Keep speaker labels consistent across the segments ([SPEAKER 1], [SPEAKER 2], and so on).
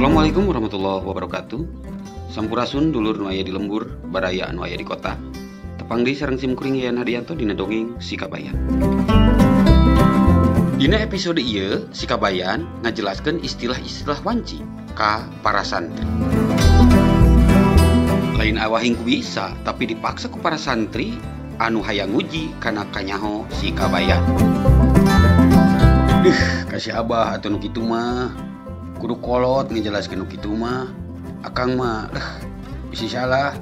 [SPEAKER 1] Assalamualaikum warahmatullahi wabarakatuh. Sampurasun dulur nu aya di lembur, baraya anu aya di kota. Tepang deui sareng sim kuring Yayan Hardianto dina dongeng Si Kabayan. Dina episode ieu Si Kabayan ngajelaskeun istilah-istilah wanci ka para santri. Lain awahing ku bisa, tapi dipaksa ku para santri anu hayang nguji kana kanyaho Si Kabayan. Duh, kasih abah atuh nu kitu mah. Kudu kolot ngejelaskeun nu kitu mah. Akang mah bisi salah.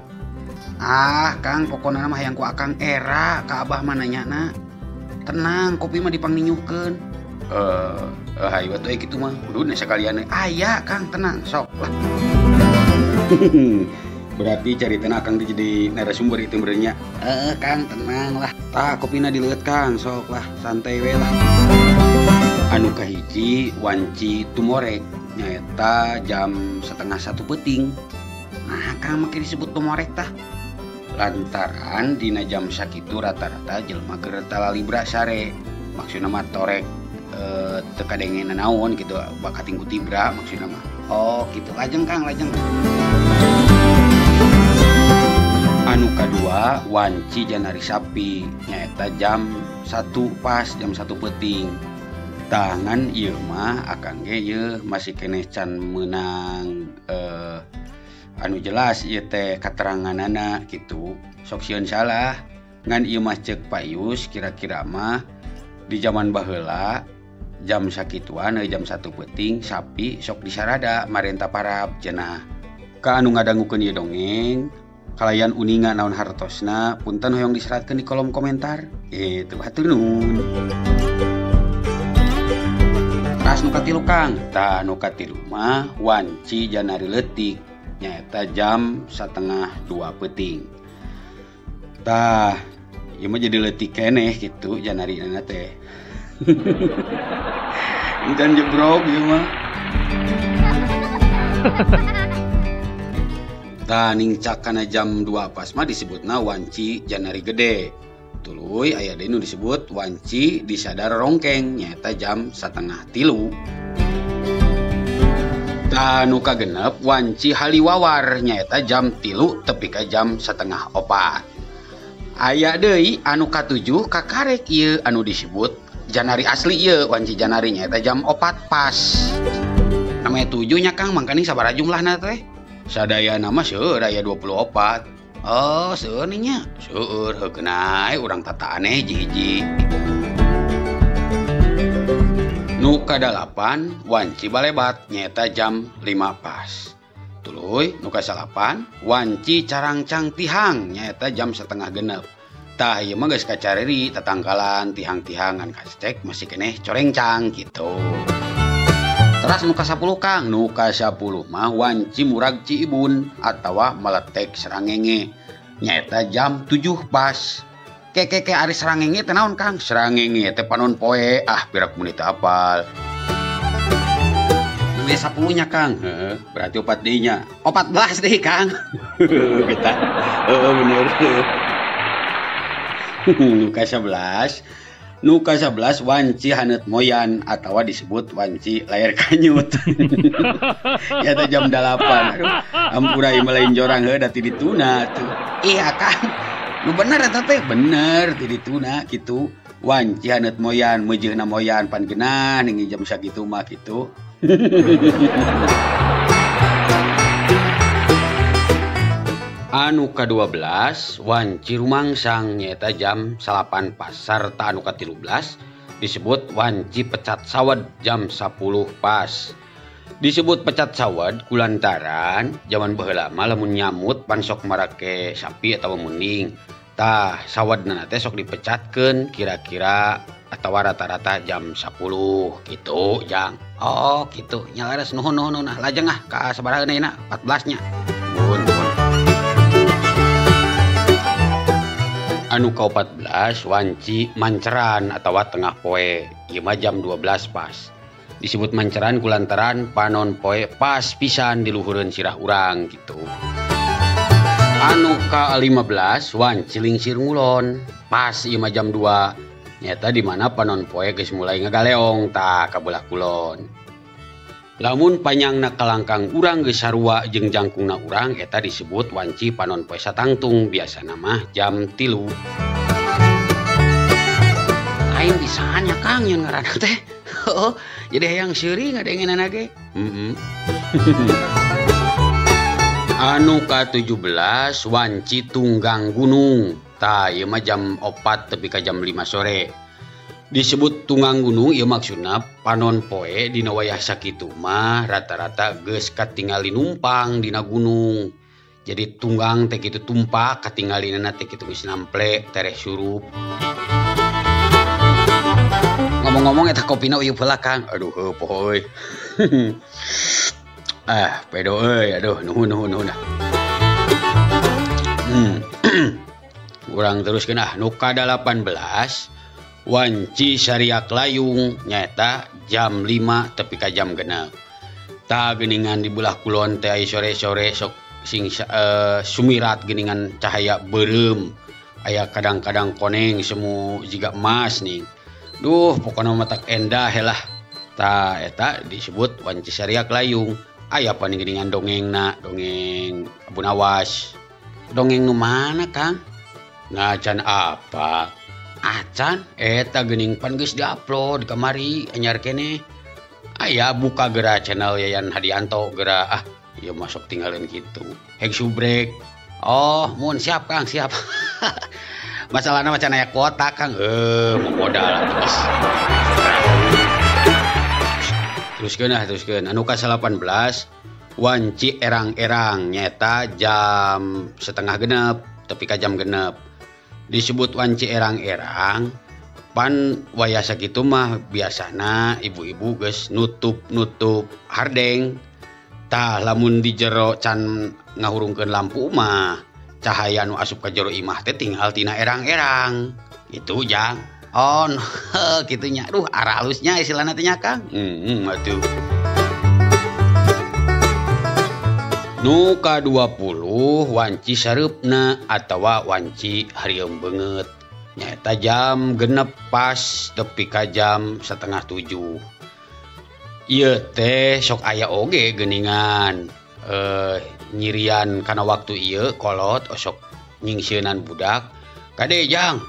[SPEAKER 1] Ah, Kang, pokona mah hayang ku akang era ka abah mah nanyana. Tenang, kopi mah dipangninyuhkeun. Hayu atuh kitu mah. Kudu sakalian aya, Kang, tenang, sok lah. Berarti caritana akang teh jadi narasumber itu berenya. Kang, tenang lah. Tah, kopina dileueut, Kang, sok lah, santai we lah. Anu kahiji wanci tumorek nyaeta jam 12:30 peuting. Nah, Kang make disebut tumorek tah. Lantaran dina jam sakitu rata-rata jelema keur talalibra sare. Maksudna mah torek teu kadenge nanaon gitu, bakating ku tibra maksudna mah. Oh, gitu. Lajeng Kang, lajeng. Anu kadua wanci janari sapi nyaeta jam 1 pas, jam 1 peuting. Tangan ieu mah akang ge ieu masih keneh can meunang anu jelas ieu teh kateranganana kitu. Sok sieun salah. Ngan ieu mah ceuk Pak Yus kira-kira mah di zaman baheula jam sakituan jam 1 peuting sapi sok disarada marenta parab cenah. Ka anu ngadangukeun ieu dongeng kalayan uninga naon hartosna punten hoyong diseratkeun di kolom komentar. Itu hatur nuhun. Tas nu katilu Kang, tah nu katilu mah wanci janari leutik nyaeta jam 1:30 peuting. Tah, ieu mah jadi leutik keneh kitu janarina teh. Encan jebrok ieu mah. Tah ningcak kana jam 2 pas mah disebutna wanci janari gede. Tuluy aya deui nu disebut wanci disadar rongkeng nyaeta jam 2:30. Tah nu kagenep wanci haliwawar nyaeta jam 3 tepi ka jam 3:30. Aya deui anu katujuh kakarek ieu anu disebut janari asli ieu wanci janari nyaeta jam 4 pas. Namanya 7 nya Kang, mangkaning sabaraha jumlahna teh? Sadayana mah seueur aya 24. Oh, seueur nya. Seueur heukeun ae urang tataan hiji-hiji. Nu kadalapan wanci balebat nyaeta jam 5 pas. Tuluy nu kasalapan wanci carangcang tihang nyaeta jam 5:30. Tah ieu mah geus kacariri tatangkalan tihang-tihangan kascek masih keneh corengcang kitu. Teras nu ka-10 Kang, nu ka-10 mah wanci murag ciibun atawa meletek serangenge nyaeta jam 7 pas. Kekeke ari serangenge teh naon Kang? Serangenge teh panon poe, ah pirak mun teu apal. Nu 10 nya Kang, heeh, berarti 4 deui nya. 14 deui Kang. Kita heeh bener. Nu ka-11 Nu ka-11 wanci haneut moyan atawa disebut wanci layar kanyut. Ya teh jam 8. Aduh, ampura ieu mah lain jorang heuh da ti dituna tuh. Ih Akang, nu bener eta teh bener ti dituna kitu. Wanci haneut moyan, meujeuna moyan pan geunah ning jam sakitu mah kitu. Anu ka-12 wanci rumangsang nyaeta jam 9 pas sarta anu ka-13 disebut wanci pecat sawed jam 10 pas. Disebut pecat sawed kulantaran jaman baheula mah lamun nyamut pan sok marake sapi atawa munding. Tah sawadna teh sok dipecatkeun kira-kira atawa rata-rata jam 10 gitu jang. Oh kitu nya leres nuhun nuhun nah lajeng ah ka sabaraha ayeuna 14 nya. Nuhun nuhun. Anu ka-14 wanci manceran atawa tengah poe ieu mah jam 12 pas. Disebut manceran kulantaran panon poe pas pisan di luhureun sirah urang gitu. Anu ka-15 wanci lingsir ngulon pas ieu mah jam 2 nyata di mana panon poe geus mulai ngagaleong tah ka belah kulon. Lamun panjangna kalangkang urang geus sarua jeung jangkungna urang eta disebut wanci panon poe satangtung, biasana mah jam 3. Aing bisaan nya Kang yang ngaranna teh. Heeh, jadi hayang seuri ngadengeunana ge. Heeh. Anu ka-17 wanci tunggang gunung. Tah ieu mah jam 4 tepi ka jam 5 sore. Disebut tunggang gunung ieu maksudna panon poe dina wayah sakitu mah rata-rata geus katingali numpang dina gunung. Jadi tunggang teh kitu tumpak katingalinana teh kitu geus nample tereh surup. Ngomong-ngomong eta kopina uyeup heula Kang. Aduh heuh poho euy. Ah, pedo euy, aduh nuhun nuhun nuhun. Urang teruskeun ah nu ka-18 wanci sariak layung nyaeta jam 5 tepi ka jam 6. Tah geuningan di belah kulon teh aya sore-sore sok sing sumirat geuningan cahaya beureum. Aya kadang-kadang koneng semu jiga emas nih. Duh pokona mah tak endah lah. Tah eta disebut wanci sariak layung. Aya pan geuningan dongengna, dongeng Abu Nawas. Dongeng nu mana Kang? Nah can apa? Acan eta geuning pan geus diupload kamari anyar keneh. Aya buka geura channel Yayan Hadianto geura ah ieu masuk tinggalin kitu. Heg subrek. Oh, mun siap Kang, siap. Masalahna macan aya kuota Kang. Mau modal terus. Teruskeun ah, teruskeun. Anu ka-18 wanci erang-erang nyaeta jam 5:30 tepi ka jam 6. Disebut wanci erang-erang pan wayah sakitu mah biasana ibu-ibu geus nutup-nutup hardeng. Tah lamun di jero can ngahurungkeun lampu mah cahaya nu asup ka jero imah teh tinggal tina erang-erang. Gitu jang. On kitu nya. Aduh arah halusnya istilahna teh nya Kang. Atuh. Nu ka-20 wanci sareupna atawa wanci harieum beungeut. Nyaeta jam 6 pas tepi ka jam 6:30. Ieu teh sok aya oge geuningan nyirian kana waktu ieu kolot osok nyingsieunan budak. Kade jang,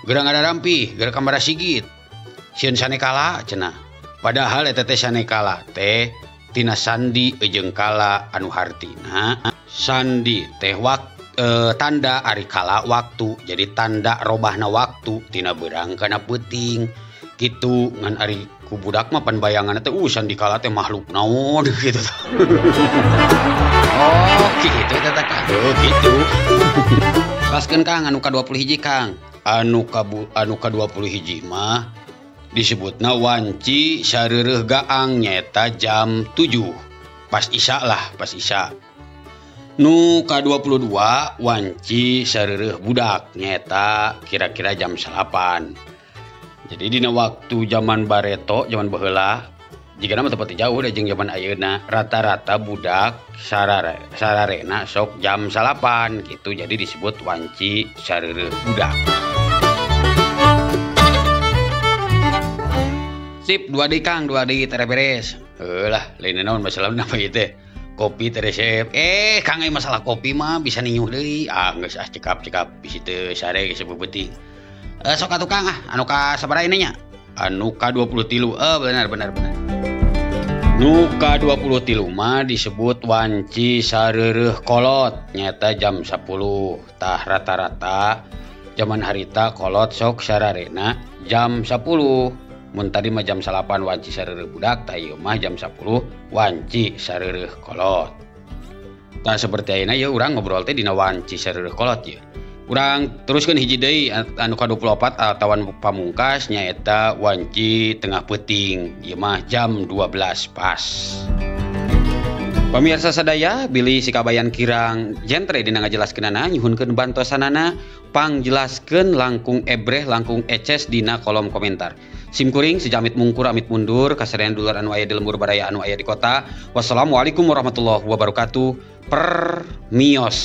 [SPEAKER 1] geura ngadarampi, geura ka Marsigit. Sieun sanekala cenah. Padahal eta teh sanekala teh tina sandi jeung kala anu hartina sandi teh tanda ari kala waktu, jadi tanda robahna waktu tina beurang kana peuting kitu. Ngan ari ku budak mah pan bayanganna teh sandi kala teh makhluk naon gitu. Oh kitu eta teh Kang. Oh kitu. Paskeun Kang anu ka-20 Kang. Anu ka-20 mah disebutna wanci sareureuh gaang nyaeta jam 7 pas isya lah, pas isya. Nu ka-22 wanci sareureuh budak nyaeta kira-kira jam 9. Jadi dina waktu zaman bareto, zaman baheula, jigana mah teu pati jauh da jeung zaman ayeuna, rata-rata budak sararena sok jam 9 gitu, jadi disebut wanci sareureuh budak. Sip, 2 deui Kang, 2 deui tere beres. Heuh lah, lain naon masalah napa ieu teh? Kopi teh resep. Kang euy masalah kopi mah bisa ninyuh deui. Ah geus ah cekap-cekap bisi teu sare geus beupeting. Sok atuh Kang ah, anu ka sabaraha ieu nya? Anu ka 23. Benar benar benar. Nu ka 23 mah disebut wanci sareureuh kolot nyaeta jam 10. Tah rata-rata zaman harita kolot sok sararena jam 10. Mun tadi mah jam 9 wanci sareureuh budak, tah ieu mah jam 10 wanci sareureuh kolot. Tah seperti ayeuna ieu urang ngobrol teh dina wanci sareureuh kolot ieu. Urang teruskeun hiji deui anu ka-24 atawa pamungkas nyaeta wanci tengah peuting, ieu mah jam 12 pas. Pamirsa sadaya, bilih sikabayan kirang jentre dina ngajelaskeunana nyuhunkeun bantosanana pangjelaskeun langkung ebreh langkung eces dina kolom komentar. Simkuring sejamit mungkur amit mundur kasadayana dulur anu aya di lembur baraya anu aya di kota. Wassalamualaikum warahmatullahi wabarakatuh. Permios.